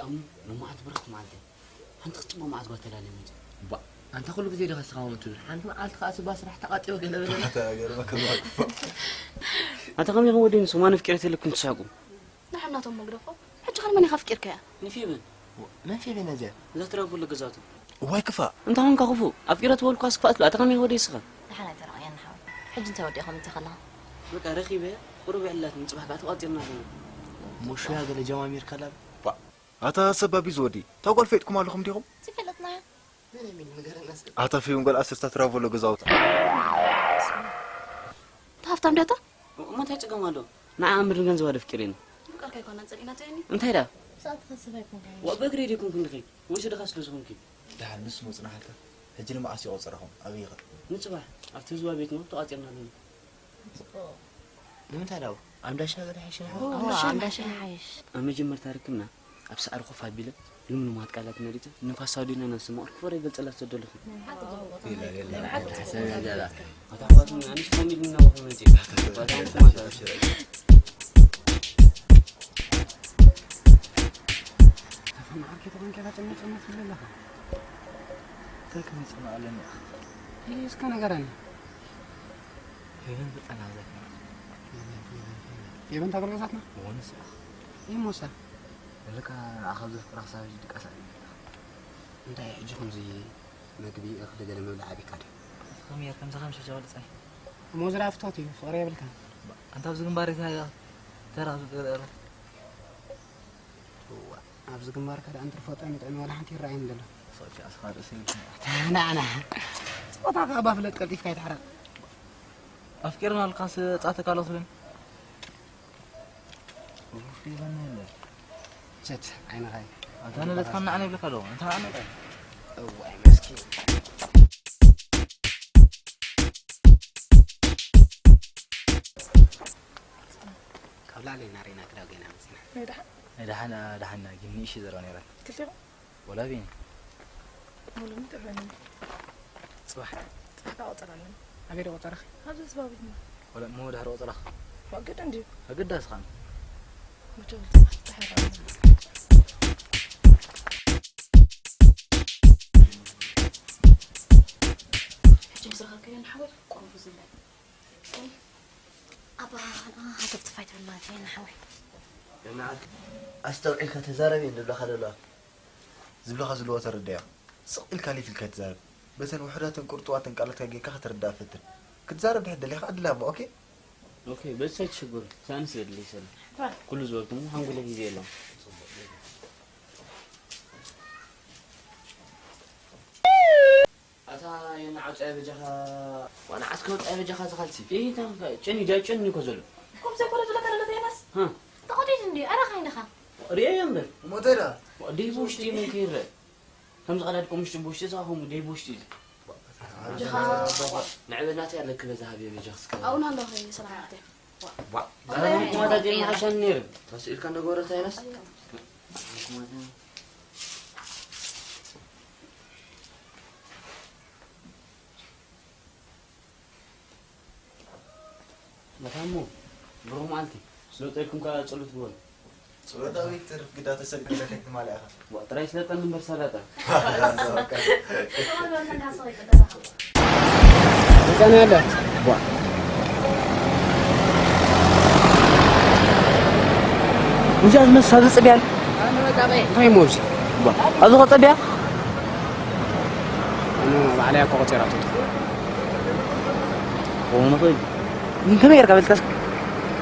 እሞ፣ ሎማዓንቲ ብርኽቲ መዓልቲ ሓንቲ ክትጽበ መዓት ጓል ተላልየ መጺኡ። ባ፣ ኣንታ ኩሉ ግዜ ዲኻ ስኻ ከምኡ ትብል? ሓንቲ መዓልቲ ከኣ ስባ ስራሕ ተቓጢወ ገለ በለ። ኣታ ገርመካ እኮ። ኣታ ከመይ ከም ወደይ ንሱ ማን ኣፍቂረ ተለኩም ትስሕቁ? ንሕና ቶም መግደፎ፣ ሕጂ ኸን መን ኢኻ ኣፍቂርካያ? ንፌበን። መን ፌበን እዚኣ? እዛ ትረብሉ ገዛቱ። ዋይ ክፋእ። እንታይ ኾንካ ክፉእ? ኣፍቂረ ተበልኳስ ክፋእ ትብል? ኣታ ከመይ ወደይ ስኻ? ደሓን ኣይተረኣየን ሓወይ። ሕጂ እንታይ ወዲእኹም እንታይ ከለኻ? በቃ ረኺበ፣ ቁሩብ የዕልላትኒ፣ ጽባሕ ከኣ ተቋጺርና ኣለና። ሞሾያ ገለ ጀማሚርካ ኣላ። ባ። ኣታ ሰብ ኣቢዝ ወዲ፣ እታ ጓል ፈይጥኩም ኣለኹም ዲኹም? ዝፈለጥናያ። ኣታ ፊውን ጓል ኣስርታ ትራቮሎ ገዛውታ። እታ ሃብታም ዲያታ? እሞ እንታይ ጸገም ኣሎ? ንዓ እምበር ንገንዘባ ዶ ኣፍቂረኒ? ቃልካ ኣይኮነን ጸሊእናቶ የኒ? እንታይ ደኣ? ብሰዓትካ ሰብ ኣይኮንካን። ዋ፣ በግረይ ዶ ኣይኮንኩን ድኺ? ወይስ ድኻ ስለ ዝኾንኪ? ደሓን ንሱ መጽናሕልካ። ሕጂ ንመዓስ ይቆጽረኹም? ኣበይ ይኸድ? ንጽባሕ ኣብቲ ህዝባዊ ቤት ነው ተቋጺርና ኣለና። ንምንታይ ደኣ? ኣብ እንዳ ሻሂ ገለ ይሓይሽ። እዋ፣ ኣብ እንዳ ሻሂ ይሓይሽ። ኣብ መጀመርታ ርክብና ኣብ ሳዕሪ ኮፍ ኣቢለ ልምሉማት ቃላት መሪጸ ንፋስ ኣውዲና እናሰማዕኩ ክፈረ ይገልጸላ ዝደለኹ። ኣታ ኣሕዋትና ኣንሽ ካሚል እናወፈ መጺ። ኣታ ኣንሽ ማታ። ኣታ ማዓርከ ተኾንከ ጨመር ጨመር ትብል ኣለኻ። እንታይ ከመይ ጽምእ ኣለኒ? ይህ እስከ ነገረኒ። ፌቨን ብጣዕሚ ኣብዛትና። ፌቨን፣ ፌቨን፣ ፌቨን። ፌቨን ታበል ገዛትና? እዎ፣ ንሳ። ይህ ሞሳ። በቃ ንዓኻ ብዘፍቅራ ክሳብ ሕጂ ድቃስ ኣለኒ። እንታይ ሕጂ ከምዚ መግቢ እኽሊ ገለ ምብላዕ ኣቢካ ድዩ? ከመይ ጌርካ ምሳኻ ምሸት ሸዋል ጸኒሕ? እሞ ዝረኣ ፍትወት እዩ፣ ፍቕሪ የብልካን። ኣንታ ኣብዚ ግንባር ተራ፣ ተራ፣ እዋ፣ ኣብዚ ግንባርካ ደኣ እንትርፎ ጠሚጠሚ ዋላ ሓንቲ ይረኣየኒ ዘሎ። ሶፊ ኣስኻ ርእሲ ይብልካ። ናዕና። ጾታኻ እባ ፍለጥ ቀልጢፍካ ኣይትሕረቕ። ኣፍቂርና ኣልካስ ጻተ ካልኦት ብል። ኡፍ፣ ይበና የለ። ቸት፣ ዓይንኻ እዩ። ኣንታ ንለትካ ናዕና ይብለካ ኣለኹ። ኣንታ ናዕና ይብለካ። እዋይ መስኪን። ካብ ላዕሊ ኢና ርኢና ክዳው ገና መጺና። ናይ ደሓን? ናይ ደሓን፣ ኣ፣ ደሓን ግን ንእሽተይ ዘረባ ነይራ። ክልቲኹም? ወላ ቢኒ። ሙሉ ምን ትዕበኒ? ጽባሕ። ጽባሕ ከኣ ቆጸራ ኣለኒ። ኣበይ ዶ ቆጸራኺ? ኣብዚ ህዝባዊት ነው። ወላ እሞ ድሕሪ ቆጸራኺ? ዋ፣ ግድን ድዩ? ኣገዳሲ ኸኣ። መቸም ጽባሕ፣ ጽባሕ ይረኣየና። ሕጂ ምስ ረኸብክዮ ንሓወይ ቁሩብ ዝብላዕ። ኣባ፣ ሃተፍትፍ ኣይትብል ማለት እየ፣ ንሓወይ። ደምዓት፣ ኣስተውዒልካ ተዛረብ እየን ዝብላኻ ዘለዋ። ዝብላኻ ዘለዋ ተረዳዮ። ስቕ ኢልካ ሊፍ ኢልካ ኣይትዛረብ። በተን ውሑዳትን ቁርጡዋትን ቃላትካ ጌርካ ከተረድኣ ፈትን። ክትዛረብ ድሕር ደሊኻ ዕድል ሃባ፣ ኦኬ? ኦኬ፣ በዚ ኣይትሽገሩ። ሳንስ የድልይ ሰለ። ኩሉ ዝበልኩም ሓንጎለይ ሒዘ የለን። ኣታ የና ዓውጻያ በጃኻ፣ ዋና ዓስከ ወጻያ በጃኻ ዝኻልሲ። እይ፣ ታንካ፣ ጨኒ፣ ዳይ ጨኒ እኮ ዘሎ። ከምዚ እኮ ዝብለካ ዘሎ ዘይነስ? ሃ። ተቐዲዱ እንዲ፣ ኣረ ኸይንኻ። ሪኤዮ እምበር። ሞተራ። ደይ ብውሽጢ መን ከይረአ? ከምዚ ቀዳድኩም ውሽጢ ብውሽጢ ዝኻኹም ደይ ብውሽጢ እዩ። በጃኻ። ንዕበናት ያለክ በዛ ሃብየ በጃኽ እስከ። ኣሁን ኣለኹ ሰላም ዓርቴ። ዋ። ኣረ፣ ኩማታ ዘይመሓሻኒ ነይሩ። ተስኢልካ እንደገበረ እንታይ ነስ? ኩማታ። መታሞ፣ ብሩኽ መዓልቲ። ስለ ውፅኢትኩም ከዓ ጸሎት ግበሩ። ጸሎት ኣበይ ክትርፍ ግዳ ተሰግድ ለከት ትማሊ ኢኻ። ዋ፣ ጥራይ ስለጠኒ እምበር ሰላጣ። መጻና ያለ። ዋ። እዚኣ ዝመሳ ዝጽብያ። እንታይ እሞ እዚ? ዋ። ኣብዚ ከጸብያ? ኣነ ባዕለይ እኮ ቆጺራቶ። ክኸውን ይኽእል። ከመይ ጌርካ በልካ እስኪ?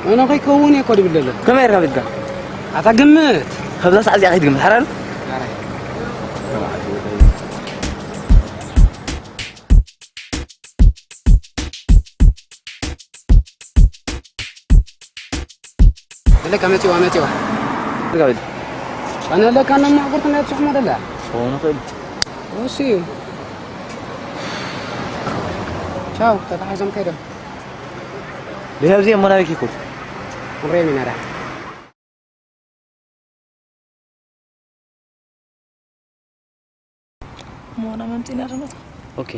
ኣነ ከይከውን እየ እኮ ድብል ዘሎ። ከመይ ጌርካ በልካ? ኣታ ግምት። ካብዛ ሰዓት እዚኣ ከይትግምት፣ ሓራል? ሓራይ። በለካ መፂዋ፣ መፂዋ። ጌርካ በል። ኣነ ለካ እናማዕቆርኩ ናይ ብፅሑፍ መደላ። ክኸውን ይኽእል። እሺ። ቻው፣ ተታሒዞም ከይዶም። ብሄብዚ እሞ ናበይ ኪኩል? እምሬም ኢና ዳ። እሞ ናብ መምፂና ዶ ነታ? ኦኬ።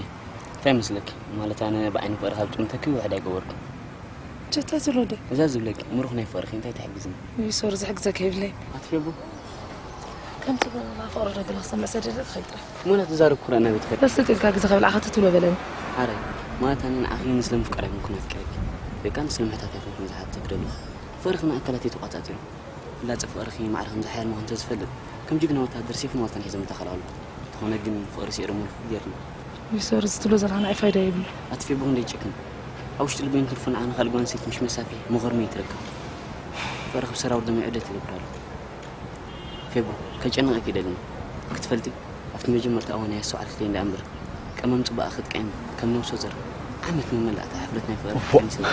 እንታይ መስለኪ? ማለት ኣነ ብዓይኒ ፍቕሪ ካብ ጥምተኪ ውሕድ ኣይገበርኩን። ቸታ ዝሎደ? እዛ ዝብለኪ፣ ምሩኽ ናይ ፍቕርኺ እንታይ ትሕግዝኒ? ይሶር ዝሕግዘካ የብለይ። ኣትፌቡ? ከምቲ ፍቕሪ ደገ ክሰምዕ ሰደደ ትኸይድ ጥራሕ። እሞ ናትዛረብ ኩራ ናበይ ትኸድ? ደስ ትልካ ግዜ ከብልዓኻ ትትብሎ በለኒ። ሓራይ፣ ማለት ኣነ ንዓኺ ንስለ ምፍቃር ኣይኮንኩን ኣፍቂረኪ። በቃ ንስለ ምሕታት ኣይኮንኩን ዝሓተኪ ዘለኹ። ፍቕርኺ ንኣካላት እዩ ተቋጻጺሩ። ፍላጸ ፍቕርኺ ማዕረ ከም ዝሓየል ምዃኑ እንተዝፈልጥ፣ ከም ጅግና ወተሃደር ሴፍን ዋልታን ሒዘ ምተኸላኸልኩ። እንተኾነ ግን ፍቕሪ ስዒረሞ ኣለኹ ገይርኒ። ሚስተር፣ እዚ ትብሎ ዘለኻ ንዓይ ፋይዳ የብሉ። ኣቲ ፌቦ ክንደይ ጨክን። ኣብ ውሽጢ ልበይ እንትርፎ ንዓ ንኻልእ ጓል ኣንስተይቲ ምሽ መሳፍሒ መኾርመይ ትረክብ። ፍቕርኺ ብሰራውር ደመይ ዑደት ይገብር ኣለኹ። ፌቦ፣ ከጨንቐኪ ይደልን። ክትፈልጢ፣ ኣብቲ መጀመርታ እዋን ኣየስተውዓልክለይ እንዳ እምበር፣ ቀመም ጽባቐ ክትቀይም ከም ነብሶ ዘር ዓመት መመላእታ ሕፍረት ናይ ፍቕሪ ዋእ። ቀኒስና።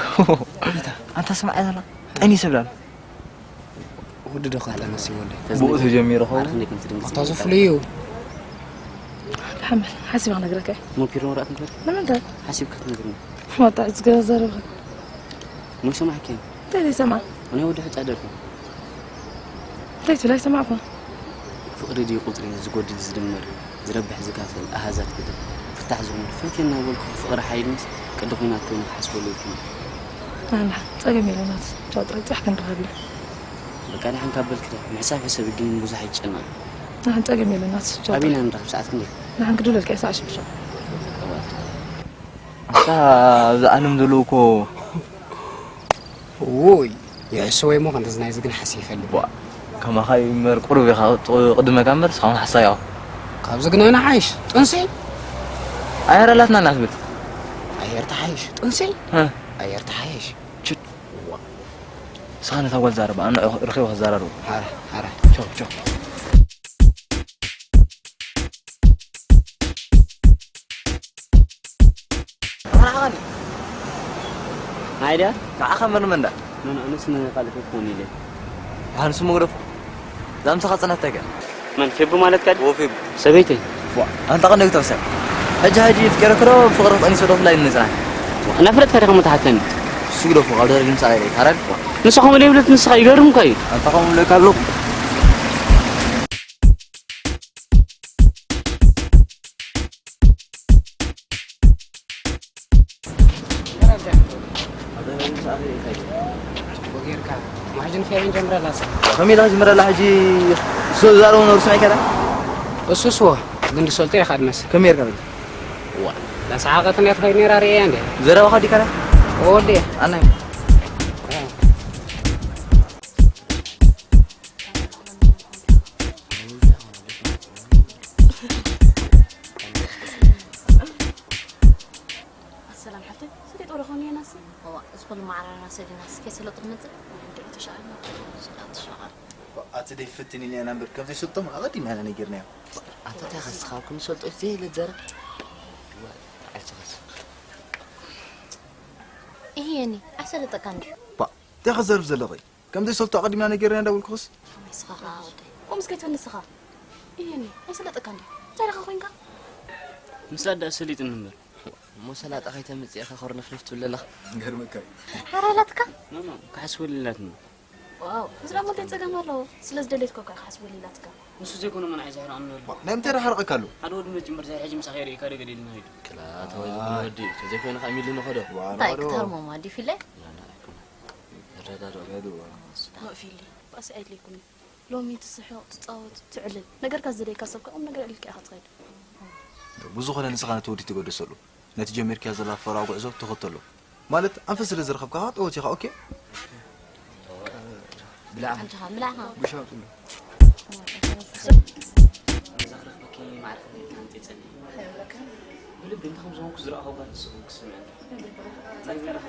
ኣንታ ስምዓያ ዘላ፣ ጠኒሰ ብላ ኣሎ። ወዲ ዶ ከጠነስ ይወልድ? ብኡ ተጀሚሩ ኸውን? ማለት እንዴት እንትድንግጽ ኣታ ይፈልጣል። ዘፍልዩ። ሓመል፣ ሓሲባ ክነግረካ እየ። ሞኪሩ ወረቐት ንክበል? ንምንታይ? ሓሲብካ ክትነግርኒ። ወጣ፣ ዝገ-፣ ዘረብካ። ምን ሰማዕኪ? እንታይ ዘይሰማዕ? እኔ ወዲ ሕጻ ደርኩ። እንታይ ትብል ኣይሰማዕኩ? ፍቕሪ ድዩ ቁጽሪ ዝጎድል ዝድመር፣ ዝረብሕ ዝካፈል ኣሃዛት ግድል፣ ፍታሕ ዝኾነ ፈትየና በልኩ ፍቕሪ ሓይልንስ ቅዲ ኹናት ኮይኑ ክሓስበሉ ይብኩን። ኣላ፣ ጸገም የለናት። ቻው፣ ጥራይ ጽሕ ክንራኸብ ኢና። በቃ፣ ደሓን ካብ በልክለ፣ ምሕሳብ ሕሰብ ግን ብዙሕ ኣይጨነቕ። ንሓን ጸገም የለናት። ቻው፣ ኣበይና ጥራይ። ንራኸብ? ሰዓት ክንደይ? ንሓን ክድውለልካ እየ፣ ሰዓት ሽዱሽተ። ኣታ፣ ኣብዚ ዓለም ዘለዉ እኮ ውይ፣ ይዕስወ እሞ ክንድዚ ናይዚ ግን ሓሲብ ይፈልጥ። ቧ፣ ከማኻ ይመር ቁሩብ ኢኻ ጥ-፣ ቅድመካ እምበር፣ እስኻ እውን ሓሳዊ ኢኻ። ካብዚ ግን ኣነ ሓይሽ፣ ጥንሲ? ኣየር ኣላትና እናትብል። ኣየር ተሓይሽ፣ ጥንሲ? እ። ኣየር ተሓይሽ። ችድ። ዋ። ንስኻ ነታ ጓል ዛረባ፣ ኣነ ርኺበ ክዛረብ። ሓራ፣ ሓራ። ቻው፣ ቻው። ተኸናኸኒ። ናይ ድያ? ንዓኻ መን መን ዳ? መን ኣነስ ንኻልእ ክኾን ኢለ። ኣነ ስሙ ግደፎ። እዛ ምሳኻ ጽናት እንታይ ከ? መን ፌቡ ማለትካ ድዩ? ዎ ፌቡ። ሰበይተይ። ዋ፣ ኣንታ ቀንዲ ተብሰ። ሕጂ ሕጂ ፍቅረክ ዶ ፍቅሪ ቀኒሶ ዶ ፍላይ ንጽናት? እናፍለጥካ ዲኻ መታሓተኒ? እሱ ግደፎ፣ ካብ ደረጃ ምሳሌ ታረድ። ንስኻ ከምኡ ዘይብለት ንስኻ ይገርም እኮ እዩ። ኣንታ ከምኡ ኢለካ ኣለኹ። ጌርካ ማሕጅን ፌርን ጀምረላ ሰብ። ከመይ ኢልካ ጀምረላ ሕጂ? እሱ ዛረቡ ነብሱ ኣይከዳ? እሱ ስዎ ግን ዝሰልጦ ኢኻ ድመስል። ከመይ ጌርካ በል? ዋ፣ ላሰዓቐት እንዴት ኸይድ ነይራ ርእያ እንዴ? ዘረባኻ ዲካ ዳ? ወዲ። ኣናይ። ኣሰላም ሓፍተይ፣ ሰሊጥ ወረ ኾን እየ ናሲ? እዋ፣ እዚ ኹሉ ማዕራራ ሰሊናስ ከይሰለጡ ክመጽእ? እንዴ ተሻቐልና፣ ሰላም ተሻቐል። ኣቲ ደይ ፍትን ኢለ ኢና እምበር፣ ከም ዘይሰልጦም ኣቐዲምና ኢና ነጊርናዮም። ኣንታ እንታይ ከስኻ፣ ኣብ ክንሰልጦ ዘይለ ዘረ? ኣይትኸስ። ይሄ የኔ፣ ኣይሰለጠካ እንዴ? ባ፣ እንታይ ከዘርብ ዘለኺ? ከም ዘይሰልጦ ኣቐዲምና ነጊርናዮ እንዳበልኩኽስ? ንስኻ ኸኣ ወደይ። ከምኡስ ከይትብል ንስኻ። ይሄ የኔ፣ ኣይሰለጠካ እንዴ? እንታይ ኢኻ ኮይንካ? ምስላ ዳ ሰሊጥን እምበር። እሞ ሰላጣ ከይተምጽእ ኢኻ ኮርነፍነፍ ትብል ዘለኻ? ገርመካ እዩ። ሓራላትካ? ኖ፣ ኖ፣ ክሓስበሉ ኢላትኒ። ዋው፣ እዚ ደሞ እንታይ ጸገም ኣለዎ? ስለ ዝደለየት እኮ እያ ክሓስበሉ ኢላትካ። ንሱ ዘይኮነ መን ኣይ ዝሕርቐኒ ኣሎ። ዋ፣ ናይ ምንታይ ዳሕርቐካ ኣሎ? ሓደ ወዲ መጺኡ እምበር፣ ዛይ ሕጂ ምሳኻ የርእየካ ዶ ገለ ኢልና ሂዱ። ክላ፣ ተወ፣ ዝብሎ ወዲ እዩ። ተዘይኮይኑ ከኣ ሚሉ ንኸዶ። ዋ፣ ታይ ንኸዶ። ክትሃርሞ ማዲ ፊለ? ላ፣ ላ፣ ኣይኮነን። ይረዳድኦ። ይረዳድኦ። ኖ ፊሊ፣ ባእሲ ኣይድልየኩምን። ሎሚ ትስሕቕ፣ ትጻወት፣ ትዕልል። ነገርካ ዝደለየካ ሰብ ከኣ ቁም ነገር ኣዕሊልካ ኢኻ ትኸይድ። ብዝኾነ ንስኻ ነቲ ወዲ ትገደሰሉ። ነቲ ጀሚርካዮ ዘለኻ ፈራዊ ጉዕዞ ተኸተሎ። ማለት ኣንፈት ስለ ዝረኸብካ ኸኣ ጠወት ኢኻ፣ ኦኬ? ብላዕ። ኣንታ ብላዕ ኸኣ። ጉሻ ኣውፅሉ። ብልቢ እንተ ከም ዝኾንኩ ዝረኣኹ ጓል ንስኹም ክስምዐኒ። ናይ ብላዕ።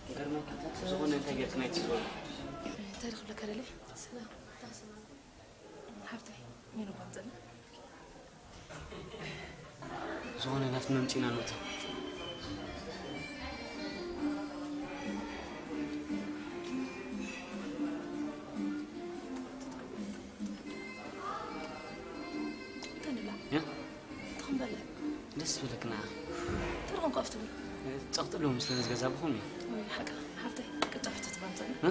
ይገርመካ፣ ዝኾነ እንታይ ጌርክናይ ትዝበሉ? እንታይ ዶ ክብለካ ደልየ? ሰላም። ሓፍተይ፣ ሜኑ ባምፅእና። ዝኾነ ናብቲ መምፂና ንእቶ። እንታይ ንብላ? ያ? እንታይ ክንበልዕ? ደስ ዝብለክና። እንታይ ደኾንኩ ኣብቲ እውን? ጸቕጢ ኣለዎ ምስለኒ እዚ ገዛ ብኹም እዩ። ወይ ሓቅኻ፣ ሓፍተይ፣ ቅጫ ፍትፍት ባምፅእና። እ?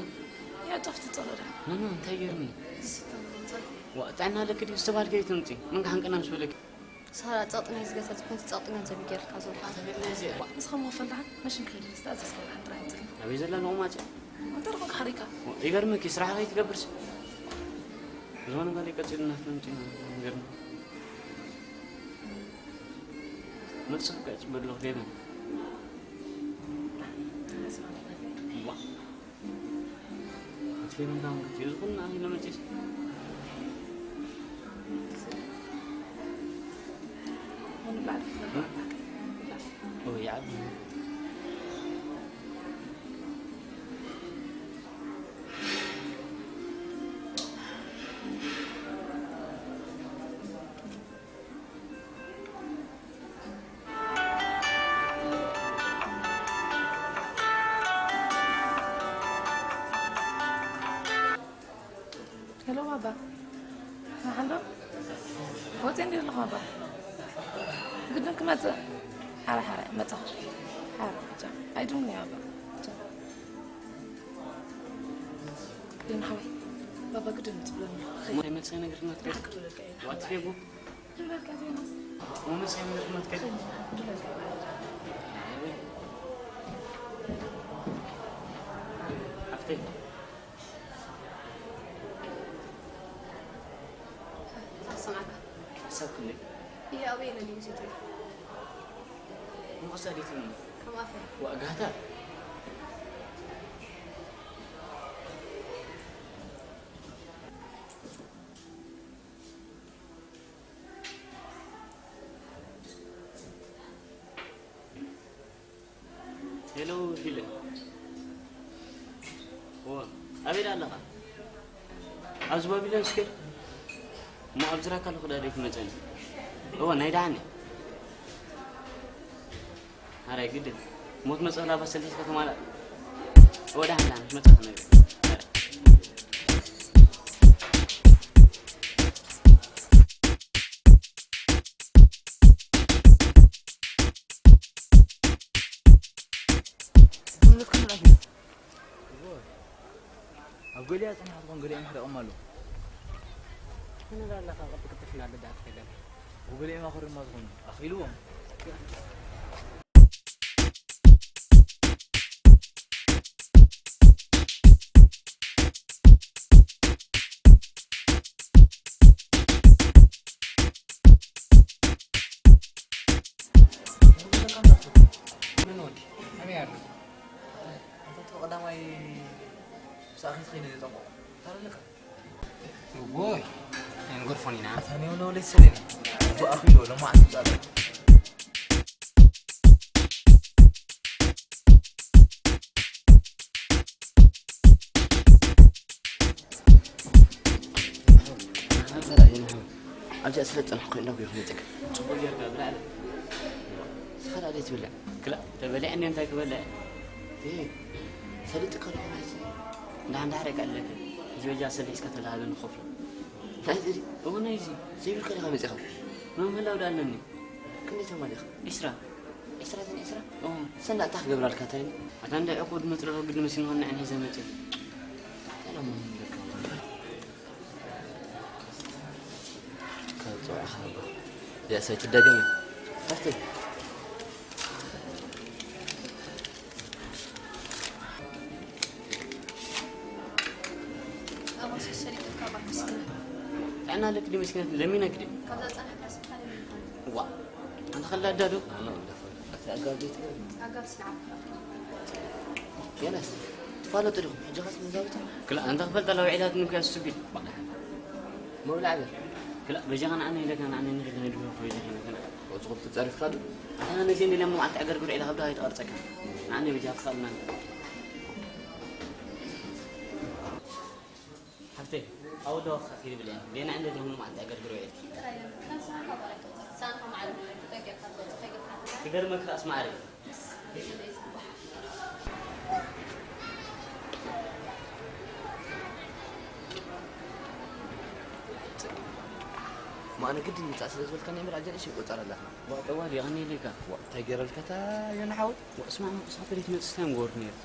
ያ፣ ቅጫ ፍትፍት ጸሎ ዳ? ኖ፣ ኖ፣ እንታይ ገይሩኒ? ዝስተ ባምፅእና። ዋ፣ ጥዕና ኣለኪ ድዩ? ዝተባህልኪ ዘይተምፂ። መን ክሓንቀና ምስ በለኪ? ሳራ ጸቕጢ ናይ ዝገዛ ዝኾንስ ጸቕጢ ገንዘብ እዩ ገይርካ ዘሎ። ንስኻ መኸፈል ደሓን መሽን ክኸይድ ዝተኣዘዝካ ደሓን ጥራይ ኣምጽእ። ኣበይ ዘላ ንቑማጭ? ኣንተ ርሑቕ ሓሪካ። ይገርምኪ፣ ስራሕ ከይትገብርስ? ዝኾነ ካልእ ቀጺልና ክንምጽእ ኢና። ነገር መልስኻ ከ ጽበ ኣለኹ ፌቨን። ዋ። እቲ ፌቨን ካም ክትዩ ዝኾነ ኣኺለ መጺስ። ኦ፣ ይዓቢ። ሄሎ ባባ፣ መሓንዶ ወፂ እንዲ ኣለኹ ባባ፣ ግድን ክመፅእ። ሓረ ሓረ መፃኹ። ሓረ ቻ ኣይድምኒ ባባ። ቻ። ዮና ሓወይ፣ ባባ ግድን ትብለኒ። እሞ ይመልሰ ነገር ክመትከል። ብሓቂ ትብለካ እየ። ዋት ፌቡ? ትብለካ እየ ዮናስ። እሞ መስ ይመልሰ ነገር ክመትከል። ትብለካ እየ። ሓፍተይ። ኣሰማዕካ። ሓሳብ ክንደይ? እየ ኣበይ ነዲኡ ሴትዮ? ንቑሳ ዲትኒ? ከም ኣፈ። ዋጋታ። ሄሎ ፊለ። እወ፣ ኣበይ ደኣ ኣለኻ? ኣብዚ ባቢሎን ስኩዌር። እሞ ኣብዚ ራካ ኣለኹ ደኣ ደይትመጸኒ? እወ፣ ናይ ደሓን እየ። ሓራይ ግድን። ሞት መጸ ላባ ሰሊስ ከተማላ። እወ፣ ደሓን፣ ደሓን፣ መጸ ክነግር። ኣብ ገሊኣ ጽኒሓ ትኾን ገሊኦም ሕደቖም ኣለዉ። ክንዳ ኣለኻ ቅጥቅጥፍ ናለ ዳት ከደም። ወገሊኦም ኣኸሪማ ዝኾኑ ኣኽኢልዎም። ምን ወዲ? ኣበይ ኣሎ? ኣታ እቲ ቀዳማይ ብሰኣኺ ትኸይነ ዘጠንቆ። ታረለካ? እዎይ፣ ኣይንገድፎን ኢና። ኣታ ኔው ነው ለሰለኒ። እቡ ኣኺሎ ለማዕት ጻለ። ኣብዚኣ ስለ ዝጸናሕኩ እንዳጎይኹ መጺእካ። ጽቡቕ ጌርካ ብላዕ። ንስኻ ደኣ ዘይትብልዕ? ክላእ፣ ተበሊዐ እንድየ እንታይ ክበልዕ? እይ፣ ፈሊጥካ ኣለኹ ናይዚ። እንዳ ሓንዳ ሓደጋ ኣለካ። እዚ በጃ ሰሊሕስካ ተላሃለ ንኸፍሎ። ናይዚ ድዩ? እወ፣ ናይዚ። ዘይብልካ ዲኻ መጺእኻ? መምህላው ደኣ ኣለኒ። ክንደይ ተማሊኻ? ዒስራ። ዒስራ ተን ዒስራ? እወ። ሰና እንታይ ክገብራልካ እንታይ? ኣታ እንዳ ዕቁድ መጥረፍ ግዲ መሲልካ ንዕን ሒዘ መጺእ። ሰላም መምህር። ካብ ጽባሕ ሃባ። እዚኣ ሳይትደገም እያ። ኣስተይ። ኣቦ ሰሰሪትካ እባ ምስኪና። ጥዕና ኣለኪ ድዩ ምስኪና? ለሚነኪ ድዩ? ካብዛ ጸናሕካ ስብሓን ይልካ። ዋ፣ ኣንተ ኸላ ኣዳዶ? ኣጋብ ዘይትገርም። ኣጋብ ስንዓት። የነስ፣ ትፋለጡ ዲኹም? ሕጂ ኸስ መዛብታ? ክላ፣ ኣንተ ክፈልጣ ለውዒላትኒ እኮ እያ ስትቢል። መብልዓ ገር። ክላ፣ በጃኻ ንዓኒ ኢለካ፣ ንዓኒ ንሪድ ናይ ድግሪ እኮ በጃኻ ኢለካ። ወጽኹም ትጸርፍካ ዶ? ኣታ ነዚ እንዲ ለሞ ዓልቲ ዕገርግር ኢለ ከብዳ ኣይትቐርጸካ። ንዓኒ በጃኻ ትፋልና። ሓፍተይ፣ ኣወዳወኻ ኪድ ብለያ። ሌና እንደ ደምኑ ዓልቲ ዕገርግር ኢልኪ። ክገርመካ ኣስማዕሪ። ማእነ ግድን ምጻእ ስለ ዝበልካኒ እምበር ኣጀንሽ ይቆጸረላ። ዋ፣ ጠዋል የቐኒ ኢለካ። ዋ፣ እንታይ ገይረልካ እታ ዮና ሓወይ? ዋ፣ እስማዕ፣ እሞ እሳተ ቤት መጽስ እንታይ ምገበርኩ ነይረ?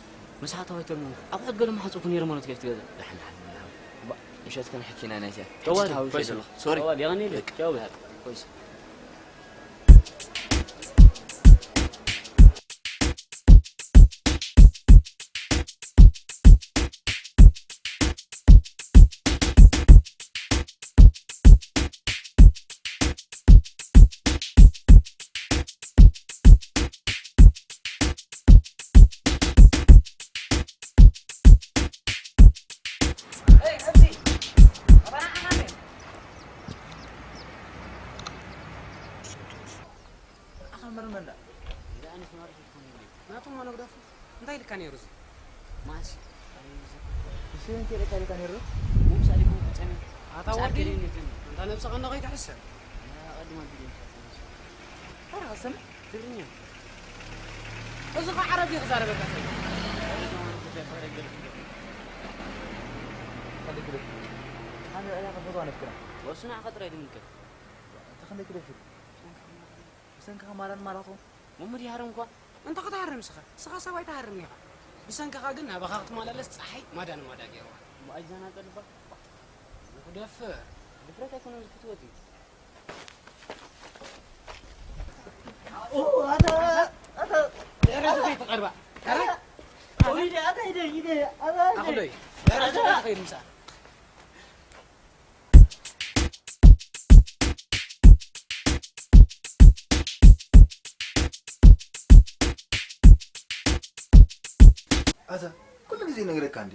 መሳሓ ተዋይተልሞ። ኣብ ሕገ ድማ ሓጹኩ ነይረ ማለት ከፍቲ ገዛ። ዳሕና፣ ዳሕና፣ ዳሕና። ባ፣ ምሸት ከነሕኪና ናይዚኣ። ጠዋል፣ ሕጂ ተሃዊሸ ኮይስ። ዘለኹ። ሶሪ። ጠዋል የቐኒ ኢለ። በቃ። ቻው፣ ብሓ-፣ ኮይስ። እንታይ ኢልካ ነይሩ እዚ? ማስ ንስን ከይረካ ኢልካ ነይሩ። ምሳሌ ኮን ጸኒ ኣታ ወዲ እንታ ነብስኻ እንዳ ከይትሕሰብ። ቀድማ ቪድዮ ሸፈነ ኣረ ሰምዕ ትግርኛ። እዚ ኸዓ ዓረብ እዩ ክዛረበካ ዘሎ። ከመይ ዕላማ ፈትዋ ነፍክራ ወስና ኸጥረ ድምልከት ተኸንደ ክደፊ ብሰንካ ማራን ማራኹም መሙድ ይሃረም እኳ እንተ ክትሃርም ስኻ ስኻ ሰብ ኣይትሃርምን ኢኻ። ብሰንክኻ ግን ናባኻ ክትመላለስ ፀሓይ ማዳ ንማዳ ገይርዋ። ሙኣይዛና ጠልባ ዝኽደፍር ድፍረት ኣይኮነን ዝፍትወት እዩ ድሕሪ እዚ ከይትቐርባ ካራ ኣኹሎይ ድሕሪ እዚ ከይትኸይድ ምሳ ኣታ ኩሉ ግዜ ነግረካ እንዲ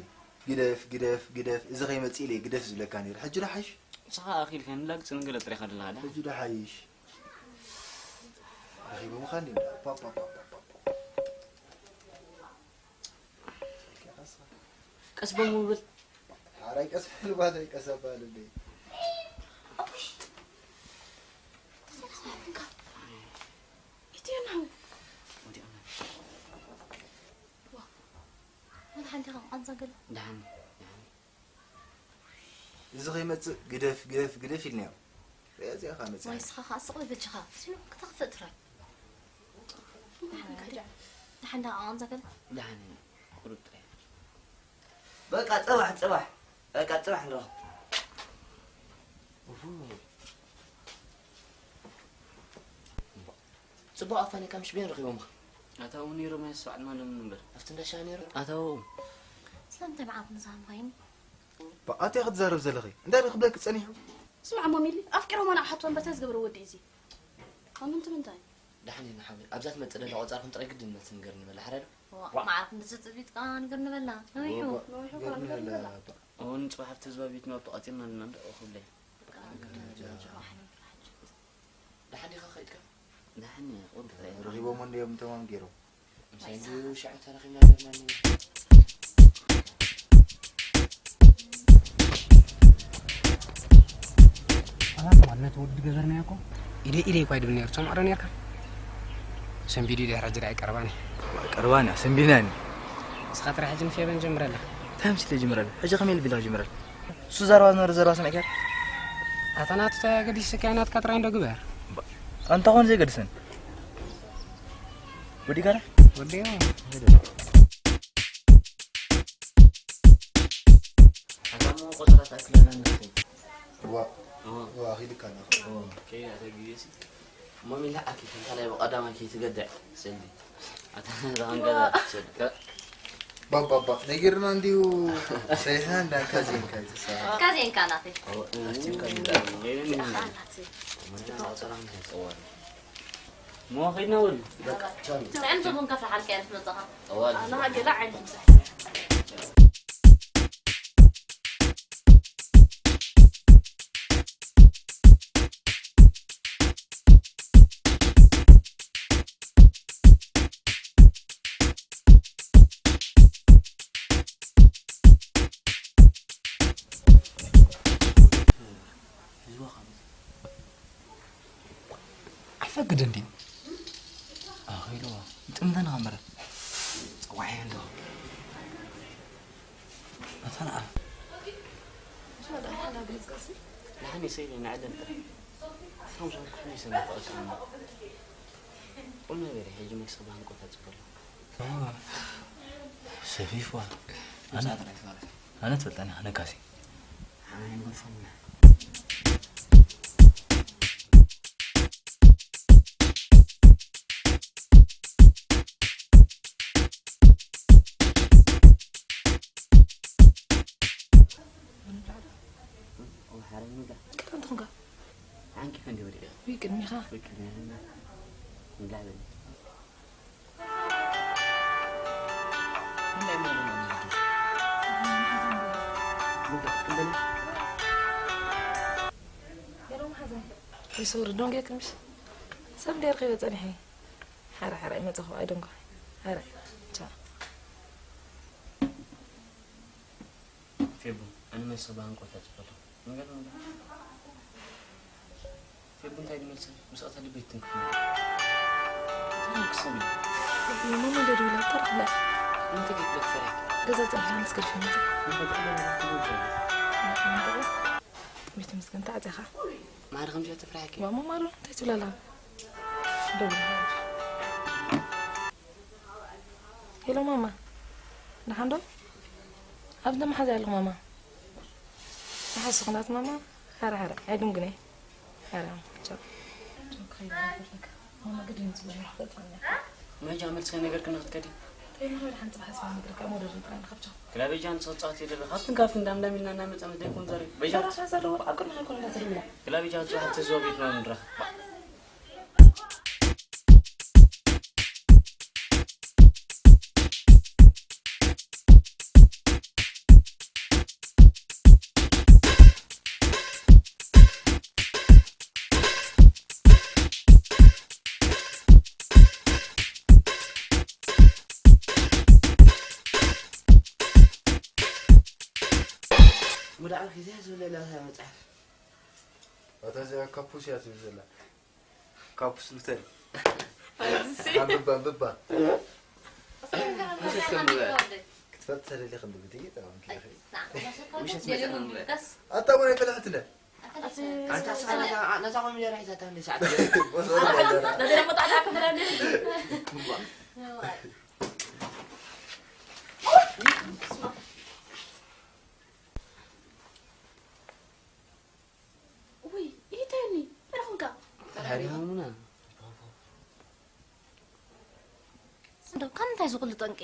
ግደፍ ግደፍ ግደፍ እዚ ከይመጽእ ኢለ ግደፍ ዝብለካ ነይሩ ሕጂ ዶ ሓይሽ ንስኻ ኣኺልካ ንላግጽ ንገለ ጥሪኻ ደለኻ ዳ ሕጂ ዶ ሓይሽ ረኺቦምኻ እንዲ ፓ ፓ ፓ ፓ ፓ ቀስ በል ሞብል ሓራይ ቀስ በል ባተይ ቀስ ኣባል እንዲ ኢትዮ ናው ወላ ሓንቲ ከም ቃንዛ ገለ ደሓን እዚ ከይመጽእ ግደፍ ግደፍ ግደፍ ኢልናዮ እዚኣ ካ መጽእ ወይ ስኻ ኸዓ ስቕ ብብጅኻ ስሉ ክተኽፍእ ትራይ ደሓን ደኣ ቃንዛ ገለ ደሓን ቁሩብ ጥራይ በቃ ጽባሕ ጽባሕ በቃ ጽባሕ ንረኽቦ ጽቡቕ ኣፋኒካ ምሽ ቤን ረኺቦምኻ ኣታው ነይሮም ኣየስተውዓልናሎምን እምበር ኣብቲ እንዳሻ ነይሩ ኣታው ስለምንታይ መዓት ንዝሃምኻዮም ብኣትያ ክትዛረብ ዘለኺ እንታይ ዶ ክብለኪ ጸኒሑ ስማዕ ሞሚሊ ኣፍቂሮማ ናብ ሓትዋ እምበር እንታይ ዝገበረ ወዲ እዩ እዚ ካብ ምንቲ ምንታይ ደሓን ኢና ሓወይ ኣብዛ ትመጽእ ደላ ቆጻርኩም ጥራይ ግድን መልሲ ንገር ንበላ ሓራይ ዶ መዓት ንዝጽቢት ከዓ ንግር ንበላ ነዊሑ ነዊሑ እኳ ንገር ንበላ እውን ጽባሕ ኣብቲ ህዝባ ቤት ናብ ተቋጺርና ኣለና እንዳ ክብለይ ደሓን ዲኻ ከይድካ ደሓን እየ ቁሩብ ጥራይ ረኺቦም እንዲዮም ተማም ገይሮም ምሳይ እንዱ ሻዕ ተረኺብና ኣለና ኣላተዋል ነቲ ወዲ ገበርናዮ እኮ ኢደ ኢደ ይኳ ድብል ነይሩ ትሰምዖ ዶ ነርካ ሰንቢዱ ድሕሪ ሕጂ ኣይቀርባን እዩ ቀርባን እያ ሰንቢድናኒ ንስኻ ጥራሕ ሕጂ ንፌበን ጀምረላ እንታይ ምስለ ጅምረል ሕጂ ከመይ ልቢልካ ጅምረል እሱ ዘረባ ዝነበረ ዘረባ ሰሚዕካ ኣታ ናቱ ተገዲስካ ናትካ ጥራይ እንዶ ግበር ኣንታ ኾን ዘይገድሰን ወዲጋና ወዲዮ ኣታሞ ቆጠራት ኣክለና ንኽእል ዋ ዋ ኺድካ ና ከይዳ ተግዜ ሲ እሞ ሚላ ኣኪ ከምታ ናይ ብቐዳማይ ከይትገድዕ ስእሊ ኣታ ዛንገዛ ትሰድካ ባባባ ነጊርና እንዲሁ ሰይሓ እንዳ ካዜንካ ይትሳ ካዜንካ ናተይ ኣስቲምካ ሚላ ገይረኒ ኣናተይ ሞ ኸይድና ወሉ ጥዕምቲ ቡን ከፍልሓልካ እየ ምስ መጻኻ ጠዋል ኣላሃ ገላ ዓይነት ምሳሕ ዓፈ ግደ እንዲ ኣኺልዋ ይጥምተና ኸመረ ጸዋዒ እንዶ ኣታ ንዓ ንሓኒ ሰይለ ንዕደል ጥራይ እቶም ሰብ ኩሉ ይሰምዕ ተቐሲምና ቁም ነገር ሕጂ መክሰብ ሃንቆታ ጽበሎ ሰፊፍዋ ኣነ ትፈልጠኒ ነጋሲ ቅድም ትኹንካ ዓንቂፈ እንዲ ወዲቀ ወይ ቅድሚኻ ወይ ቅድሚያ ንላዕበኒ ይሰውር ዶንጌ ክምሽ ሰብ እንደ ረኺበ ጸኒሐ ሓራ ሓራ ይመጽኹ ኣይደንጎ ሓራ ቻ ፌቡ፣ ኣነ መልስኺ ብሃንቀውታ ጽበዮ። ነገር ነገር። ፌቡ እንታይ ድመልሰ? ምስ ኣታ ልበይ ትንክፍ። እንታይ ክስብ? ማማ ደድብላ ተርፍላ። እንታይ ክትብል ፈሪሐ? ገዛ ጸኒሕላ ምስ ገድፈ መጸ። እንታይ ክትብል ፈሪሐ? ቤት ምስገን ተዓጺኻ። ማሪ ከምዚ ተፍራሕኪ። ማማ ማሩ እንታይ ትብላላ? ደውል። ሄሎ ማማ፣ ደሓን ዶ? ኣብ እንዳ መሓዛ ኣለኹ ማማ። መሓዝ ስኹናት ማማ፣ ሓረ ሓረ፣ ኣይድንጉነ። ሓረ፣ ቻው። ቻው፣ ክኸይድ ኣለካ። ማማ ግድን ጽቡቕ ይረኽበልካ። መጃ መልስ ከነገርክና ክትከዲ? ተይ፣ ማማ፣ ደሓን ጽባሕ ስማ ነግርካ፣ ሞደር ይብራን፣ ካብ ቻው። ክላ በጃ ንጽጻት ይደለ፣ ካብትን ካብትን እንዳምዳም ኢልና እናመጻ ምስ ደይኮን ዛሬ። በጃ። ራሳ ዘለዎ፣ ኣብ ቅድሚ ኣይኮን እንዳትርምላ። ክላ በጃ ጽባሕ ተዘዋቢትና ንረኽብ። ወደ ዓርኪ እዚኣ ዝብለላ መጽሓፍ። እታ እዚኣ ካፑስ እያ ትብል ዘላ። ካፑስ ሉተር። ኣዝሲ። ኣንብባ፣ ኣንብባ። ክትፈልጥ ተደሊኺ ኣንብቢ፣ ጥይት ኣበንኪ ኢኺ። ውሸት መጽሓፍ ኣንብባ። ኣታ እውን ኣይፈለሐትለ። ኣታ ስኻ ነዛ፣ ነዛ ኮሚደረ ሒዛታ እንደ ሰዓት። በስ ወደ ባንደራ። ውይ፣ ይተኒ፣ እንታይ ኾንካ? ተሓሪምና። እንደው ካብ ምንታይ ዝኹሉ ጠንቂ?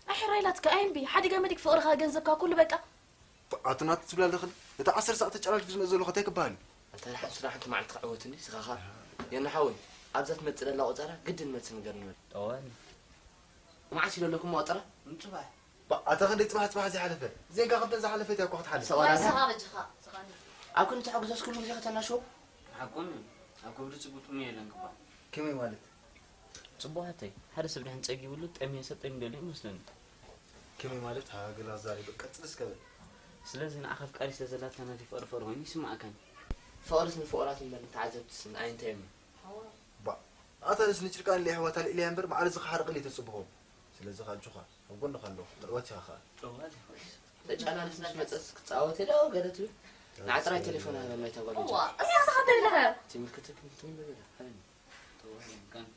ኣሕራይ ላትካ ኣይምቢ፣ ሓዲጋ መዲግ ፍቕርኻ ገንዘብካ ኩሉ በቃ። ኣቶ ናቲ ትብላ ኣለኽን? እቲ ዓሰርተ ሰዓት ተጨላልፊ ዝመጽእ ዘሎ እንታይ ክበሃል እዩ? ኣንታ ደሓን ስራሕ ሓንቲ መዓልቲ ክዕወትኒ፣ ስኻ ኸኣ የና ሓወይ፣ ኣብዛ ትመጽእ ዘላ ቆጸራ ግድን መልሲ ንገርኒ በል። ጠዋሊ። መዓስ ኢሉ ኣለኩም ቆጸራ? ንጽባሕ። ባ-፣ ኣታ ክንደይ ጽባሕ ጽባሕ ዘይሓለፈ? ዜንካ ክልተ ዝሓለፈት እያ እኮ ክትሓልፍ። ሰዋራ ዋይ፣ ስኻ በጃኻ፣ ስኻ። ኣብ ክንዲ ተሓጉዛስ ኩሉ ግዜ ከተናሽዎ? ሓቁን ኣብ ከብዱ ጽቡጥ ጥሙይ የለን ክባሃል። ከመይ ማለት? ጽቡቕ ሓተይ፣ ሓደ ሰብ ድሕን ጸጊብሉ ጠምየ ሰብ ጠሚደሉ ይመስለኒ። ከመይ ማለት? ሃገላ ዛሬ ቀጽል እስከ በል። ስለዚ ንዓኻ ኣፍቃሪ ስለ ዘላታ ናተይ ፍቕሪ ፍቕሪ ኮይኑ ይስምዓካን። ፍቕርስ ንፍቑራት እምበር ንተዓዘብትስ ኣይንተየምን። ባ፣ ኣታ ንስ ንጭርቃን ለይሕዋታ ልእልያ እምበር ማዕረ ዝኸሓርቕ ልእሊ ተጽብኾ። ስለዚ ኸኣ ኣጆኻ፣ ኣብ ጎንኻ ኣለኹ፣ ትዕወት ኢኻ ኸኣ። ጠዋል ይኾይስ። ተጫላልስ ምስ መጸስ ክትጻወት ኢለ ገለ ትብል። ንዓ ጥራይ ቴሌፎን ሃበና እታ ጓል እዋ፣ ልጅ። እሳ ስኻ ተልለኸ። ትምልክተክ እንትን በለ፣ ሃበኒ። ጠዋል ይምካን።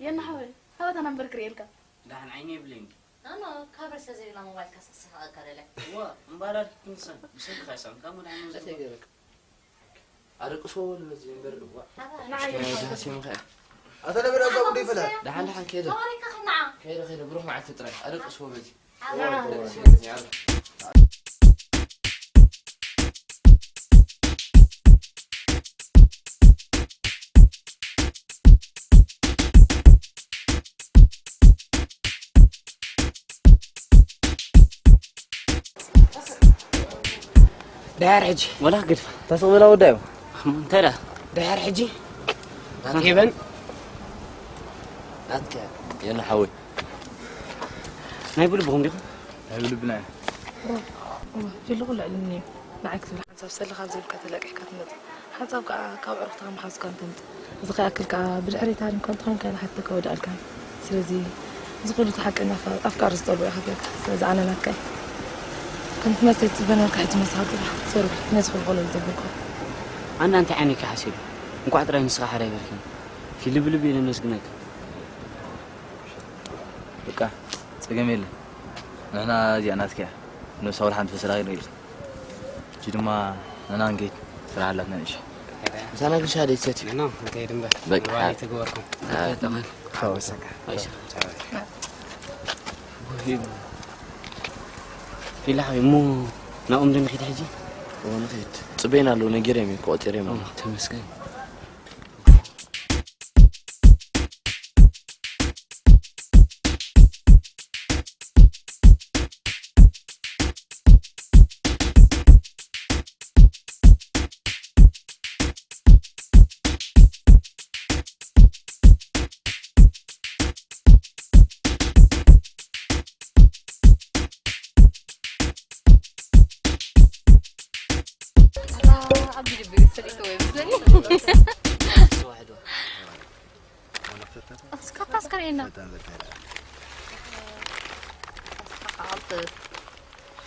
የና ሓወይ፣ ሃበታ ናምበር ክርእየልካ። ደሓን ዓይኒ የብለይን። ኣኖ፣ ካብ ርእሰ ዘይብላ ሞባይል ካስክስኻ እካ ደለ። እዋ፣ እምባላል ክንሰን፣ ብሰንካ ይሳም፣ ካብ መድሓኒ እተ ገረክ። ኣደቅስዎ በሉ በዚ እምበር፣ እዋ። ንዓይ ደስ ይምኸ። ኣታ ለበዳ እዛ ጉደይ ፈላ። ደሓን ደሓን ከይደ። ተዋሪካ ክንዓ። ከይደ ከይደ፣ ብሩኽ መዓልቲ ጥራይ። ኣደቅስዎ በዚ። ኣዋ፣ ኣዋ፣ ደስ ይምኸ። ድሓር ሕጂ ወላ ግድፋ። ተስቕ ብላ ወዳዩ። እንታይ ደኣ? ድሓር ሕጂ ናት ሄበን ናትከ የለ ሓወይ። ናይ ብልብኹም ዲኹም? ናይ ብልብና እዩ። ፊሉ ኩሉ ዕልምኒ እዩ። ንዓይ ክትብል ሓንሳብ ሰለ ካብ ዘይብልካ ተለቂሕካ ትመጽእ። ሓንሳብ ከኣ ካብ ዕርክትኻ መሓዙትካ እንተምጽእ። እዚ ከይኣክል ከኣ ብድሕሪት ሃዲምካ እንተኾይንካ ንሓተካ ወድኣልካ። ስለዚ እዚ ኩሉ እቲ ሓቀኛ ኣፋ-፣ ኣፍቃሪ ዝጠልቦ ኢኻ ጌርካ። ስለዚ ኣነ ናትካ እየ። ከምቲ መስተይ ትጽበ ነበርካ ሕጂ መሳኻ ጽባሕ። ሶሪ፣ ነዚ ኹልኹሎ ዝዘበልኩ። ኣነ ኣንታይ ዓይነይ ከ ሓሲሉ? እንቋዕ ጥራይ ንስኻ ሓራይ በልክኒ። ፊልብልብ ኢለ ነመስግነካ። በቃ፣ ጸገም የለን። ንሕና እዚኣ ናትካ እያ። ነብሳ ወላ ሓንቲ ፈሰላ ከይንርኢ። ሕጂ ድማ ንሕና ክንከይድ ስራሕ ኣላትና ንእሽቶ። ምሳና ግን ሻሂ ደይትሰትዩ? ኖ፣ ንከይድ እምበር። በቃ። ንባኒ ተገበርኩም። አ፣ ተመን። ቻው፣ ሰካ። ኣይሽ። ቻው። ፊላ ሓወይ፣ እሞ ናብኦም ዶ ንኺድ ሕጂ? እዎ፣ ንኺድ። ጽበይና ኣለዉ፣ ነጊረዮም እየ፣ ቆጺረዮም ኣለዉ። ተመስገን። ኣብ ልቢ ሰሊጥዎ ይመስለኒ። እስካብ ታስከረየና።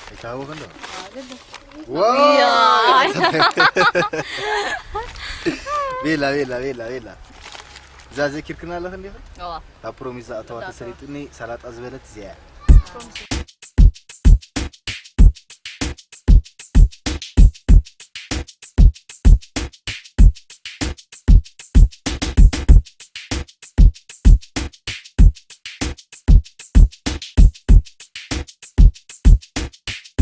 ኣይተሃወኸ እንዶ ያይ። ቤላ ቤላ ቤላ ቤላ እዛ ዘኪርክና ኣለኽ እንዲኹ እዋ። ካብ ፕሮሚስ ዝኣተዋ ተሰሊጥኒ ሰላጣ ዝበለት እዚኣ እያ።